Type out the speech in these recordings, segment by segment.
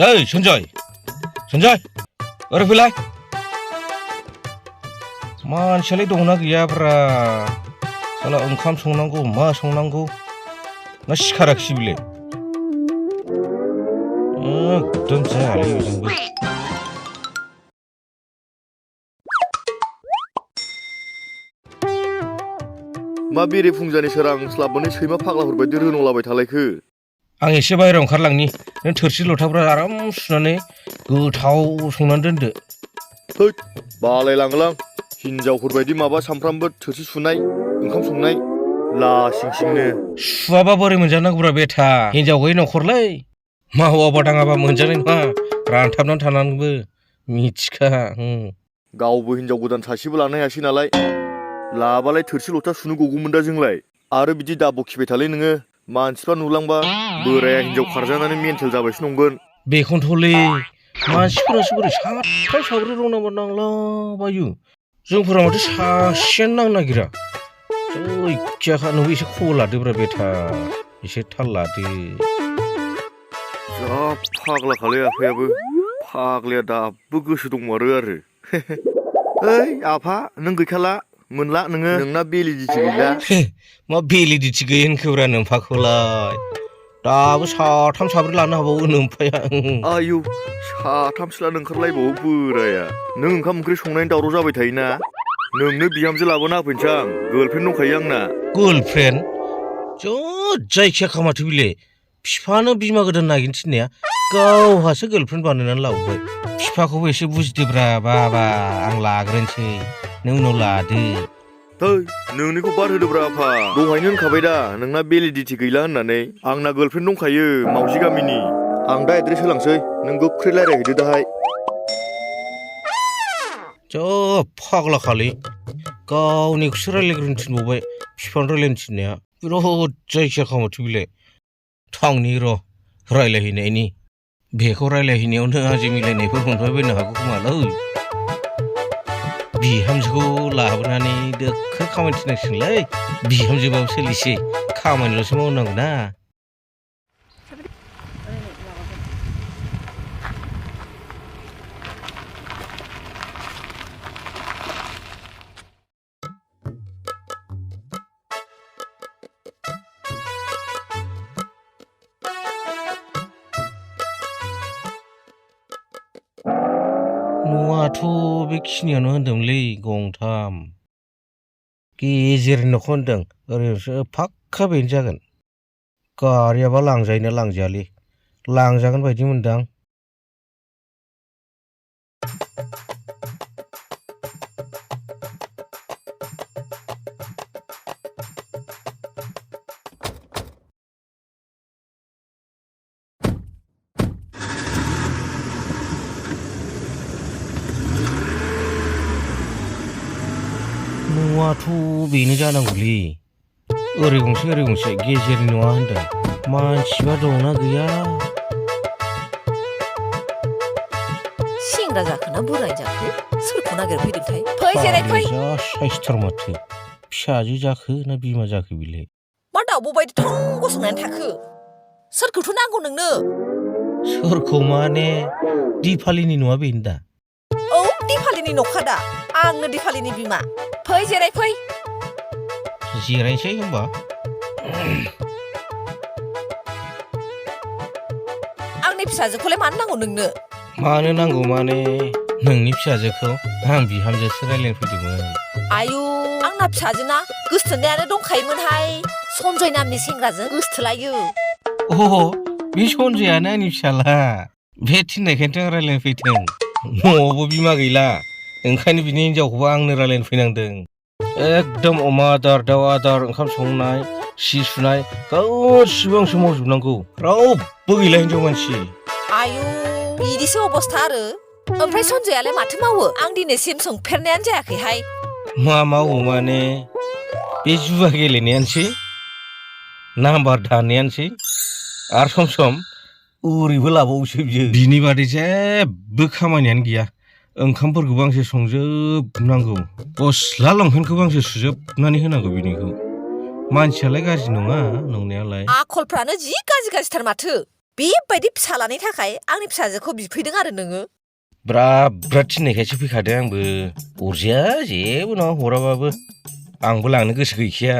ओइ सन्जय ओरै फैलाय मानसियालाय दंना गैयाब्रा साला ओंखाम संनांगौ मा संनांगौ ना सिखाराखिसै बिलाय एकदम जायालै बेजोंबो मा बेरे फुंजानि सोरां स्लाबनानै सैमा फाग्लाफोरबायदि रोनलाबाय थालायखो आं एसे बाहेरायाव ओंखारलांनि नों थोरसि लथाफ्रा आराम सुनानै गोथाव संनानै दोनदो हैद बालायलाङोलां हिनजावफोरबायदि माबा सामफ्रामबो थोरसि सुनाय ओंखाम संनाय लासिंसिंनो सुवाबा बोरै मोनजानांगौब्रा बेथा हिनजाव गैयै न'खरलै मावाबा दाङाबा मोनजानाय नङा रानथाबनानै थानानैबो मिथिखा गावबो हिनजाव गोदान सासेबो लानो हायासै नालाय लाबालाय थोरसि लथा सुनो गगौमोन दा जोंलाय आरो बिदि दाबखिबाय थालाय नोङो मानसिफ्रा नुलांबा बोराया हिनजाव खारजानानै मेन्टेल जाबायसो नंगोन बेखौनोथ'लै मानसिफोरासो बोरै साथाम साब्रै दं नामा नांलाबायो जोंफोरा माथो सासेयानो नांनो नागिरा जायखिया नोंबो एसे खबर लादोब्रा बेथा एसे थाल लादो जा फाग्लाखालै आफायाबो फाग्लाया दाबो गोसो दंमारो आरो ओइ आफा नों गैखाला मोनला नोङो नोंना भेलिडिटि गैला मा भेलिडिटि गैयै होनखोब्रा नोम्फाखौलाय दाबो साथाम साब्रै लानो हाबावो नोम्फाया आयौ साथामसो लानो ओंखारलायबावो बोराया नों ओंखाम ओंख्रि संनायनि दावराव जाबाय थायोना नोंनो बिहामजो लाबोना होफैनोसै आं गार्लफ्रेन्ड दंखायो आंना गार्लफ्रेन्ड जायखिया खामाथो बिलाय बिफानो बिमा गोदान नागिरनो थिननाया गावहासो गार्लफ्रेन्ड बानायनानै लाबोबाय बिफाखौबो एसे बुजिदोब्रा बाबा आं लाग्रोनोसै नों उनाव लादो थै नोंनिखौ बाद होदोब्रा आफा दहायनो होनखाबाय दा नोंना भेलिडिटि गैला होननानै आंना गार्लफ्रेन्ड दंखायो मावजि गामिनि आं दा एड्रेस होलांसै नों गोख्रै रायज्लायहैदो दाहाय फाग्लाखालै गावनिखौसो रायज्लायग्रोनो थिनबावबाय बिफानो रायज्लायनो थिननाया बिराद जायखिया खामाथो बिलाय थांनि र' रायज्लायहैनायनि बेखौ रायज्लायहैनायावनो आजि मिलायनायफोर मोनबायबायनो हागौ खोमालै बिहामजोखौ लाबोनानै दोखो खामानि थिनांसिगोनलै बिहामजोबाबो सोलिसै खामानिल'सो मावनांगौ ना न'आथ' बेखिनियावनो होनदोंलै गंथाम गेजेरनि न'खौ होनदों ओरैनोसो फाक्का बेनो जागोन गारियाबा लांजायोना लांजायालै लांजागोन बायदि मोनदां न'आथ' बेनो जानांगौलै ओरै गंसे गेजेरनि न'आ होनदों मानसिबा दंना गैया सेंग्रा जाखोना बोराय जाखो सोरखौ नागिरफैदोंथाय फै जेरै फै जा साइसथार माथो फिसाजो जाखो ना बिमा जाखो बिलाय मा दाउब' बायदि थं गसंनानै थाखो सोरखौथ' नांगौ नोंनो सोरखौ माने दिपालिनि न'आ बेनो दा औ दिपालिनि न'खा दा आंनो दिपालिनि बिमा फै जेरै फै जिरायनोसै होमबा आंनि फिसाजोखौलाय मानो नांगौ नोंनो मानो नांगौ माने नोंनि फिसाजोखौ आं बिहामजोसो रायज्लायनो फैदोंमोन आयु आंना फिसाजोना गोसथोनायानो दंखायोमोनहाय सन्जय नामनि सेंग्राजों गोसथोलायो बे सन्जयानो आंनि फिसाला बे थिननायखायनोथ' आं रायज्लायनो फैदों न'आवबो बिमा गैला ओंखायनो बिनि हिनजावखौबो आंनो रायज्लायनो फैनांदों एकदम अमा आदार दाउ आदार ओंखाम संनाय सि सुनाय गासिबो आंसो मावजोबनांगौ रावबो गैला हिनजाव मानसि आयु बिदिसो अबस्था आरो ओमफ्राय सन्जयालाय माथो मावो आं दिनैसिम सोंफेरनायानो जायाखैहाय मा मावो माने बे जुवा गेलेनायानोसै नाम्बार दानायानोसै आरो सम सम ओरैबो लाबावोसो बियो बिनि बादै जेबो खामानियानो गैया ओंखामफोरखौबो आंसो संजोबनांगौ गस्ला लंपेन्टखौबो आंसो सुजोबनानै होनांगौ बिनिखौ मानसियालाय गाज्रि नङा नंनायालाय आखलफ्रानो जि गाज्रिथार माथो बेबायदि फिसालानि थाखाय आंनि फिसाजोखौ बिफैदों आरो नोङो ब्राब ब्राद थिननायखायसो फैखादों आंबो अरजाया जेबो नङा हराबाबो आंबो लांनो गोसो गैखाया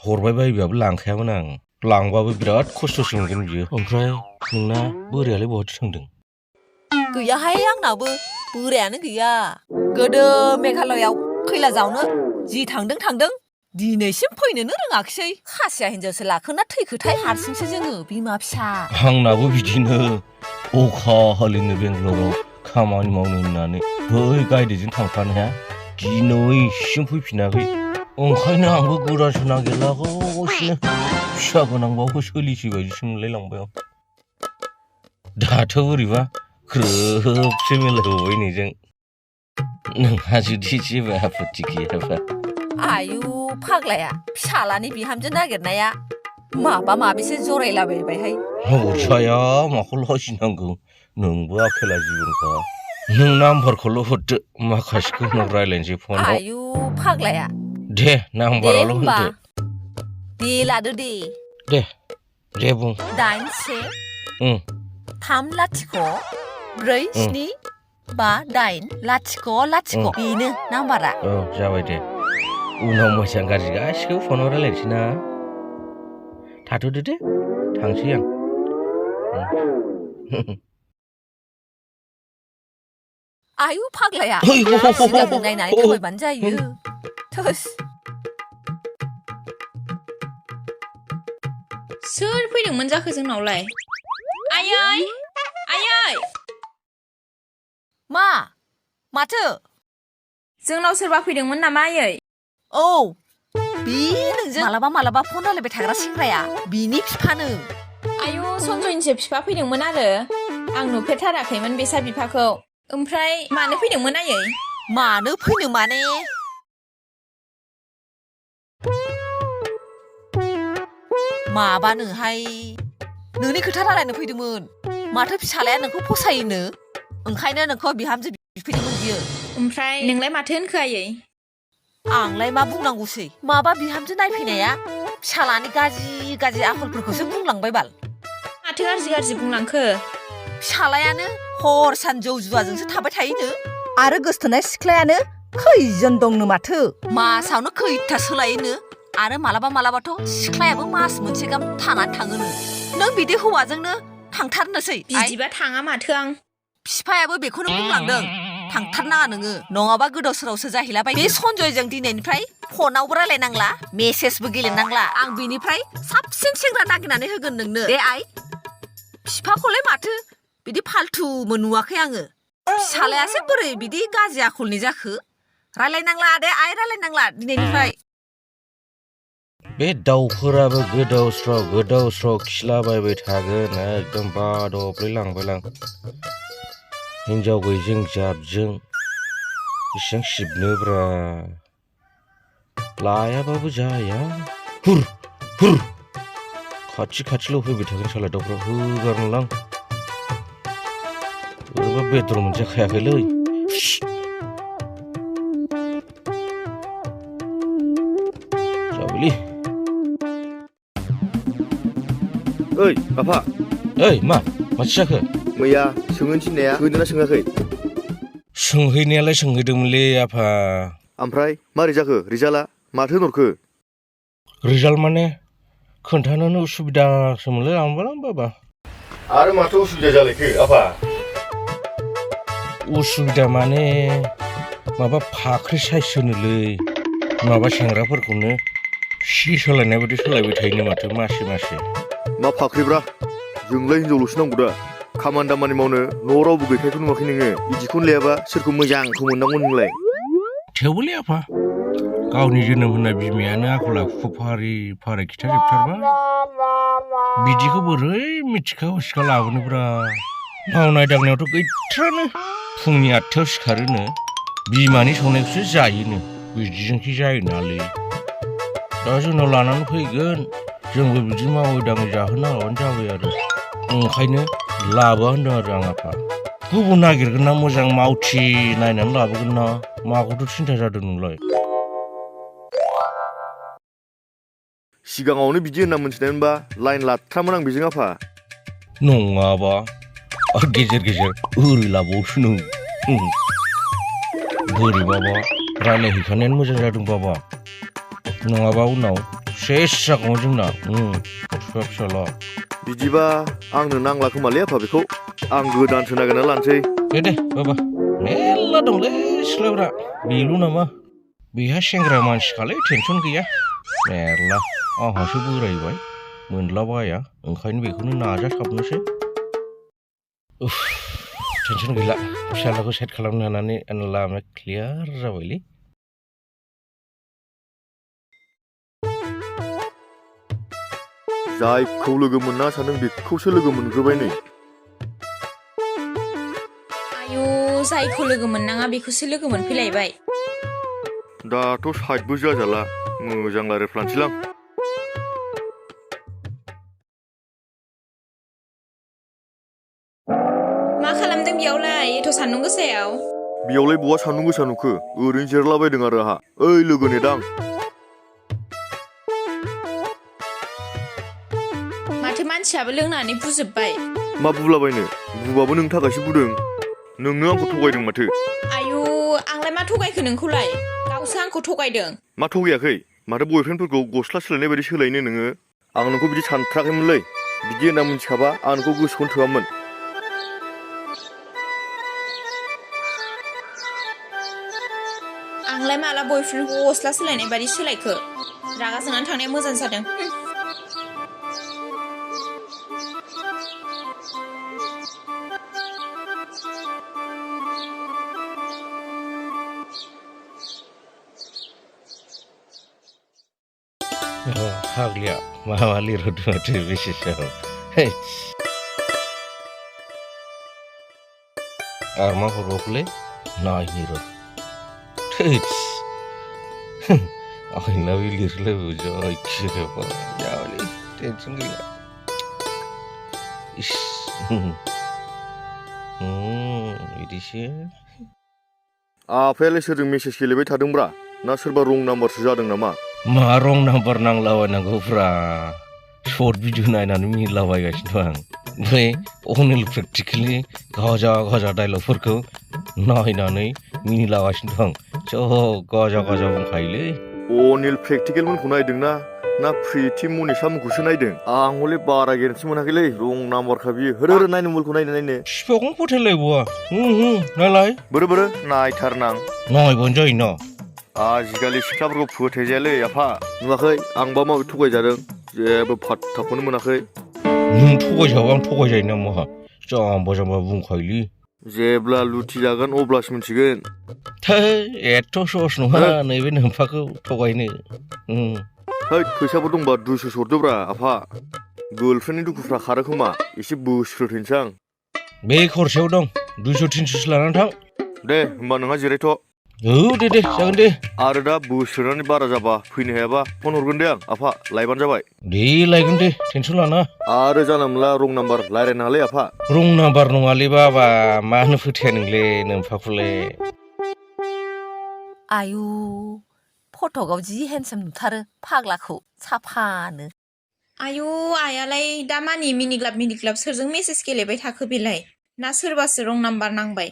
हरबाय बायबाबो लांखायामोन आं लांबाबो बिराद खस्थ'सो मोनगोन बियो ओमफ्राय नोंना बोरायालाय बहाथो थांदों गैयाहाय आंनाबो बोरायानो गैया गोदो मेघालयआव खैला जावनो जि थांदों दिनैसिम फैनोनो रोङाखिसै खासिया हिनजावसो लाखोना थैखोथाय हारसिंसो जोङो बिमा फिसा आंनाबो बिदिनो अखा हालिनो बेंगलराव खामानि मावनो होननानै बै गायदेजों थांफानाया दिनैसिम फैफिनाखै ओंखायनो आंबो गोदानसो नागिरलागासिनो फिसा गोनांबाबो सोलिसै बायदिसो मोनलायलांबाय आं दाथ' बोरैबा ग्रोबसो मिलायबावबाय नोंजों नोंहा जुदि जेबो आपत्ति गैयाबा आयु फाग्लाया फिसालानि बिहामजो नागिरनाया माबा माबिसो जरायलाबायबायहाय अरजाया माखौ लाजिनांगौ नोंबो आखेला जिबनखा नों नाम्बारखौल' हरदो माखासेखौ उनाव रायलायनोसै फनाव आयु फाग्लाया दे नाम्बाराल' होनदो दे लादो दे दे बुं 8 3 लाथिख' 4 7 5 8 लाथिख' लाथिख' बेनो नाम्बारा औ जाबाय दे उनाव मोजां गाज्रि गासिखौबो फनाव रायलायनोसै ना थाथ'दो दे थांसै आं आयु फाग्लाया सिगांनो नायनानै थाबायबानो जायो थोस सोर फैदोंमोन जाखो जोंनावलाय आयै आयै मा माथो जोंनाव सोरबा फैदोंमोन नामा आयै औ बे नोंजों मालाबा फन रायलायबाय थाग्रा सेंग्राया बिनि बिफानो आयु सनजयनिसो बिफा फैदोंमोन आरो आं नुफेरथाराखैमोन बेसा बिफाखौ ओमफ्राय मानो फैदोंमोन आयै मानो फैनो माने माबानोहाय नोंनि खोथा रायलायनो फैदोंमोन माथो फिसालाया नोंखौ फसायोनो ओंखायनो नोंखौ बिहामजो बिफैदोंमोन बियो ओमफ्राय नोंलाय माथो होनखो आयै आंलाय मा बुंनांगौसै माबा बिहामजो नायफैनाया फिसालानि गाज्रि आखलफोरखौसो बुंलांबाय बाल माथो गाज्रि बुंलांखो फिसालायानो हर सान जौ जुवाजोंसो थाबाय थायोनो आरो गोसथोनाय सिख्लायानो खैजन दंनो माथो मासावनो खैथा सोलायोनो आरो मालाबाथ' सिख्लायाबो मास मोनसे गाहाम थानानै थाङोनो नों बिदि हौवाजोंनो थांथारनोसै बिदिबा थाङा माथो आं बिफायाबो बेखौनो बुंलांदों थांथारनाङा नोङो नङाबा गोदाव सोरावसो जाहैलाबाय बे सनजयजों दिनैनिफ्राय फनावबो रायलायनांला मेसेजबो गेलेनांला आं बिनिफ्राय साबसिन सेंग्रा नागिरनानै होगोन नोंनो दे आइ बिफाखौलाय माथो बिदि फाल्थुबो नुवाखै आङो फिसालायासो बोरै बिदि गाज्रि आखलनि जाखो रायलायनांला दे आइ रायलायनांला दिनैनिफ्राय बे दाउफोराबो गोदाव स्राव खिलाबायबाय थागोन एकदम बादबलै लांबायलां हिनजाव गैयिजों जाबजों बेसेबां सिबनोब्रा लायाबाबो जाया हुर खाथिल' फैबाय थागोन साला दाउफ्रा होगारनोलां बोरैबा बेदर मोनजाखायाखैलै जाबायलै ओइ आफा ओइ माथो जाखो मैया सोंनो थिननाया होदोंना सोङाखै सोंहैनायालाय सोंहैदोंमोनलै आफा ओमफ्राय मारै जाखो रिजाल्टआ माथो होनहरखो रिजाल्ट माने खोन्थानोनो उसुबिदासो मोनलाय लांबाय बाबा आरो माथो उसुबिदा जालायखो आफा उसुबिदा माने माबा फाख्रि साइज होनोलै माबा सेंग्राफोरखौनो सि सोलायनाय बायदि सोलायबाय थायोनो माथो मासे मा फाख्रिब्रा जोंलाय हिनजावल'सो नांगौ दा खामानि दामानि मावनो न'आव रावबो गैखायखौ नुवाखै नोङो बिदिखौनो लायाबा सोरखौ मोजांखौ मोननांगौ नोंलाय थेवबोलै आफा गावनि जोनोम होनाय बिमायानो आखल आखुखौ फारि खिथाजोबथारबाय बिदिखौ बोरै मिथिखा हसिखा लाबोनोब्रा मावनाय दांनायावथ' गैथ्रानो फुंनि 8टायाव सिखारोनो बिमानि संनायखौसो जायोनो बिदिजोंसो जायो नालै दा जोंनाव लानानै फैगोन जोंबो बिदि मावै दाङै जाहोना लाबानो जाबाय आरो ओंखायनो लाबोआ होनदों आरो आं आफा गुबुन नागिरगोन ना मोजां मावथि नायनानै लाबोगोन ना माखौथ' सिन्था जादों नोंलाय सिगाङावनो बिदि होनना मोनथिनायमोनबा लाइन लाथ्रामोन आं बेजों आफा नङाबा गेजेर गेजेर ओरै लाबावसो नों बोरैबाबा रायलायहैखानायानो मोजां जादों बाबा नङाबा उनाव सेस जागौमोन जोंना फिसा फिसाला बिदिबा आंनो नांला खोमालै आफा बेखौ आं गोदानसो नागिरना लानोसै दे बाबा मेरला दंलै सिख्लाफ्रा बेल' नामा बेहा सेंग्रा मानसिखालै टेनसन गैया मेरला आंहासो बोरायबाय मोनलाबाया ओंखायनो बेखौनो नाजासाबनोसै टेनसन गैला फिसालाखौ सेट खालामनो हानानै लामाया क्लियार जाबायलै जायखौ लोगो मोनना सानदों बेखौसो लोगो मोनग्रोबाय नै आयु जायखौ लोगो मोननाङा बेखौसो लोगो मोनफैलायबाय दाथ' साइडबो जाजाला मोजां रायज्लायफ्लानोसैलां मा खालामदों बेयावलाय एथ' सान्दुं गोसायाव बेयावलाय बहा सान्दुं गोसा नुखो ओरैनो जिरलाबायदों आरो आंहा ओइ लोगो नेदां माथो मानसियाबो लोंनानै बुजोब्बाय मा बुलाबायनो बुबाबो नोंनि थाखायसो बुदों नोंनो आंखौ थगायदों माथो आयु आंलाय मा थगायखो नोंखौलाय गावसो आंखौ थगायदों मा थगायाखै माथो बयफ्रेन्डफोरखौ गस्ला सोलायनाय बायदि सोलायनो नोङो आं नोंखौ बिदि सानथ्राखैमोनलै बिदि होनना मिथिखाबा आं नोंखौ गोसोखौनो थोआमोन आंलाय माला बयफ्रेन्डखौ गस्ला सोलायनाय बायदि सोलायखो रागा जोंनानै थांनाया मोजां जादों हाग्लिया मा लिरहरदों माथो बेसेसाव आरो मा हरबावखोलै नायनि र' आंना बे लिरलायबाय जायखिजाया जाबायलै टेनसन गैला इस बिदिसो आफायालाय सोरजों मेसेज गेलेबाय थादोंब्रा ना सोरबा रं नाम्बारसो जादों नामा मा रं नाम्बार नांलाबायनांगौफ्रा सर्ट भिडिअ नायनानै मिनिलाबायगासिनो दं आं ओमफ्राय अनिल प्रेक्टिकेलि गाजा डायलगफोरखौ नायनानै मिनिलागासिनो दं ज' गाजा बुंखायोलै अनिल प्रेक्टिकेलमोनखौ नायदोंना ना प्रिति मनिषा मोनखौसो नायदों आं हले बारा गेरेन्थि मोनाखैलै रं नाम्बारखा बियो होरो नायनो मलखौ नायनो बिफाखौनो फोथायलायबावा नायलाय बोरो नायथारनां नायबानो जायो ना आजिखालि सिख्लाफोरखौ फोथायजायालै आफा नुवाखै आंबा माबोरै थगायजादों जेबो फात्ताखौनो मोनाखै नों थगायजाबा आं थगायजायो नामा जाम्बा बुंखायोलै जेब्ला लुथि जागोन अब्लासो मिथिगोन थै एथ' सहस नङा नैबे नोम्फाखौ थगायनो है फैसाबो दंबा 200 हरदोब्रा आफा गार्लफ्रेन्डनि दुखुफ्रा खारो खोमा एसे बोस्रोथोंसै आं बे खरसायाव दं 200-300 लानानै थां दे होमबा नोंहा जिरायथ' दे जागोन दे आरो दा बोसोरानो बारा जाबा फैनो हायाबा फन हरगोन दे आं आफा लायबानो जाबाय दे लायगोन दे टेनसन लाना आरो जानला मोनला रं नाम्बार रायलायनाङालै आफा रं नाम्बार नङालै बाबा मानो फोथाया नोंलै नोम्फाखौलाय आयु फटकआव जि हेन्डसाम नुथारो फाग्लाखौ साफानो आयु आयालाय दा मानि मिनिग्लाब सोरजों मेसेज गेलेबाय थाखो बेलाय ना सोरबासो रं नाम्बार नांबाय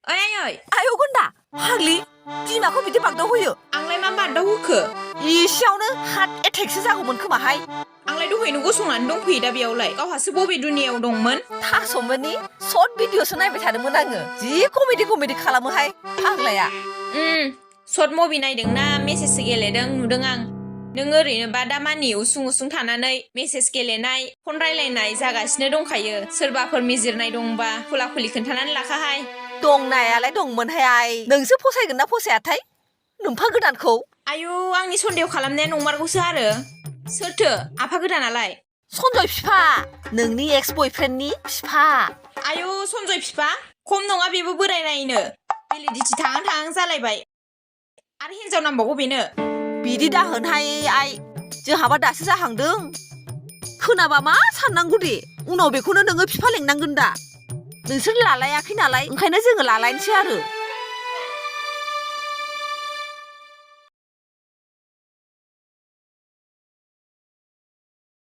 ओइ आयौ गन्दा फाग्लि बिमाखौ बिदि बागदाव होयो आंलाय मा बागदाव होखो इसेयावनो हार्ट एटेकसो जागौमोन खोमाहाय आंलाय दहायनो गसंनानै दंफैयो दा बेयावलाय गावहासो बबे दुनियाव दंमोन थास'मोननि सर्ट भिडिअसो नायबाय थादोंमोन आङो जि कमेडि खालामोहाय फाग्लाया सर्ट मुभि नायदोंना मेसेजसो गेलेदों नुदों आं नों ओरैनोबा दा मानि उसुं थानानै मेसेज गेलेनाय फन रायलायनाय जागासिनो दंखायो सोरबाफोर मिजिरनाय दंबा खुला-खुलि खोन्थानानै लाखाहाय दंनायालाय दंमोनहाय आइ नोंसो फसायगोन ना फसायाथाय नोम्फा गोदानखौ आयु आंनि सन्देह खालामनाया नंमारगौसो आरो सोरथो आफा गोदानालाय सन्जय फिफा नोंनि एक्स बयफ्रेन्डनि फिफा आयु सन्जय फिफा खम नङा बेबो बोराय नायनो भेलिडिटि थाहां जालायबाय आरो हिनजाव नांबावगौ बेनो बिदि दाहोनहाय आइ जोंहाबा दासो जाहांदों खोनाबा मा साननांगौ दे उनाव बेखौनो नोङो फिफा लेंनांगोन दा नोंसोर लालायाखै नालाय ओंखायनो जोङो लालायनोसै आरो